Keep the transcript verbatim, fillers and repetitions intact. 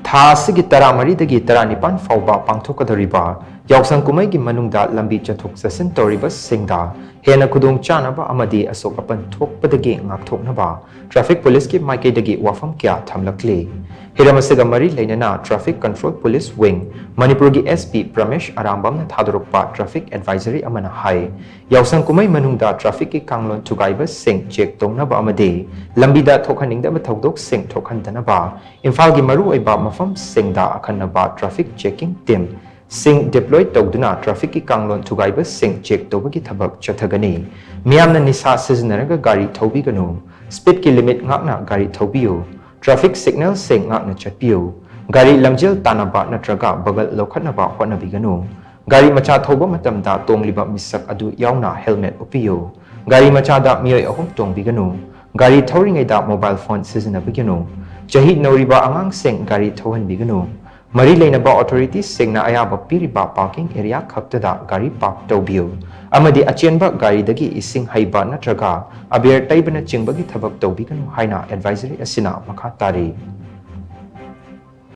ꯊꯥ ꯑꯁꯤꯒꯤ ꯇꯔꯥꯃꯔꯤꯗꯒꯤ ꯇꯔꯥꯅꯤꯄꯥꯟ ꯐꯥꯎꯕ ꯄꯥꯡꯊꯣꯛꯀꯗꯧꯔꯤꯕ ꯌꯥꯎꯁꯪ ꯀꯨꯝꯍꯩꯒꯤ ꯃꯅꯨꯡꯗ ꯂꯝꯕꯤ ꯆꯠꯊꯣꯛ ꯆꯠꯁꯤꯟ ꯇꯧꯔꯤꯕꯁꯤꯡꯗ ꯍꯦꯟꯅ ꯈꯨꯗꯣꯡ ꯆꯥꯅꯕ ꯑꯃꯗꯤ ꯑꯁꯣꯛ ꯑꯄꯟ ꯊꯣꯛꯄꯗꯒꯤ ꯉꯥꯛꯊꯣꯛꯅꯕ traffic police ꯀꯤ ꯃꯥꯏꯀꯩꯗꯒꯤ ꯋꯥꯐꯝ ꯀꯌꯥ ꯊꯝꯂꯛꯂꯤ꯫ ꯍꯤꯔꯝ ꯑꯁꯤꯒ ꯃꯔꯤ ꯂꯩꯅꯅ Traffic Control Police Wing, ꯃꯅꯤꯄꯨꯔꯒꯤ S P ꯄ꯭ꯔꯃꯦꯁ ꯑꯔꯥꯝꯕꯝꯅ ꯊꯥꯗꯣꯔꯛꯄ traffic advisory ꯑꯃꯅ ꯍꯥꯏ, ꯌꯥꯎꯁꯪ ꯀꯨꯝꯍꯩ ꯃꯅꯨꯡꯗ traffic ꯀꯤ ꯀꯥꯡꯂꯣꯟ ꯊꯨꯒꯥꯏꯕꯁꯤꯡ check ꯇꯧꯅꯕ ꯑꯃꯗꯤ ꯂꯝꯕꯤꯗ ꯊꯣꯛꯍꯟꯅꯤꯡꯗꯕ ꯊꯧꯗꯣꯛꯁꯤꯡ ꯊꯣꯛꯍꯟꯗꯅꯕ ꯏꯝꯐꯥꯜꯒꯤ ꯃꯔꯨꯑꯣꯏꯕ ꯃꯐꯝꯁꯤꯡꯗ ꯑꯈꯟꯅꯕ traffic checking team ꯁꯤꯡ deploy ꯇꯧꯗꯨꯅ traffic ꯀꯤ ꯀꯥꯡꯂꯣꯟ ꯊꯨꯒꯥꯏꯕꯁꯤꯡ check ꯇꯧꯕꯒꯤ ꯊꯕꯛ ꯆꯠꯊꯒꯅꯤ꯫ ꯃꯤꯌꯥꯝꯅ ꯅꯤꯁꯥ ꯁꯤꯖꯤꯟꯅꯔꯒ ꯒꯥꯔꯤ ꯊꯧꯕꯤꯒꯅꯨ꯫ Speed ꯀꯤ limit ꯉꯥꯛꯅ ꯒꯥꯔꯤ ꯊꯧꯕꯤꯌꯨ꯫ Traffic signal ꯁꯤꯡ ꯉꯥꯛꯅ ꯆꯠꯄꯤꯌꯨ꯫ ꯒꯥꯔꯤ ꯂꯝꯖꯦꯜ ꯇꯥꯟꯅꯕ ꯅꯠꯇ꯭ꯔꯒ ꯕꯒꯜ ꯂꯧꯈꯠꯅꯕ ꯍꯣꯠꯅꯕꯤꯒꯅꯨ꯫ ꯒꯥꯔꯤ ꯃꯆꯥ ꯊꯧꯕ ꯃꯇꯝꯗ ꯇꯣꯡꯂꯤꯕ ꯃꯤꯁꯛ ꯑꯗꯨ ꯌꯥꯎꯅ helmet ꯎꯞꯄꯤꯌꯨ꯫ ꯒꯥꯔꯤ ꯃꯆꯥꯗ ꯃꯤꯑꯣꯏ ꯑꯍꯨꯝ ꯇꯣꯡꯕꯤꯒꯅꯨ꯫ ꯒꯥꯔꯤ ꯊꯧꯔꯤꯉꯩꯗ mobile phone ꯁꯤꯖꯤꯟꯅꯕꯤꯒꯅꯨ꯫ ꯆꯍꯤ ꯅꯧꯔꯤꯕ ꯑꯉꯥꯡꯁꯤꯡ ꯒꯥꯔꯤ ꯊꯧꯍꯟꯕꯤꯒꯅꯨ꯫ ꯃꯔꯤ ꯂꯩꯅꯕ authority ꯁꯤꯡꯅ ꯑꯌꯥꯕ ꯄꯤꯔꯤꯕ parking area ꯈꯛꯇꯗ ꯒꯥꯔꯤ park ꯇꯧꯕꯤꯌꯨ ꯑꯃꯗꯤ ꯑꯆꯦꯟꯕ ꯒꯥꯔꯤꯗꯒꯤ ꯏꯁꯤꯡ ꯍꯩꯕ ꯅꯠꯇ꯭ꯔꯒ ꯑꯕꯦꯔ ꯇꯩꯕꯅꯆꯤꯡꯕꯒꯤ ꯊꯕꯛ ꯇꯧꯕꯤꯒꯅꯨ ꯍꯥꯏꯅ advisory ꯑꯁꯤꯅ ꯃꯈꯥ ꯇꯥꯔꯤ꯫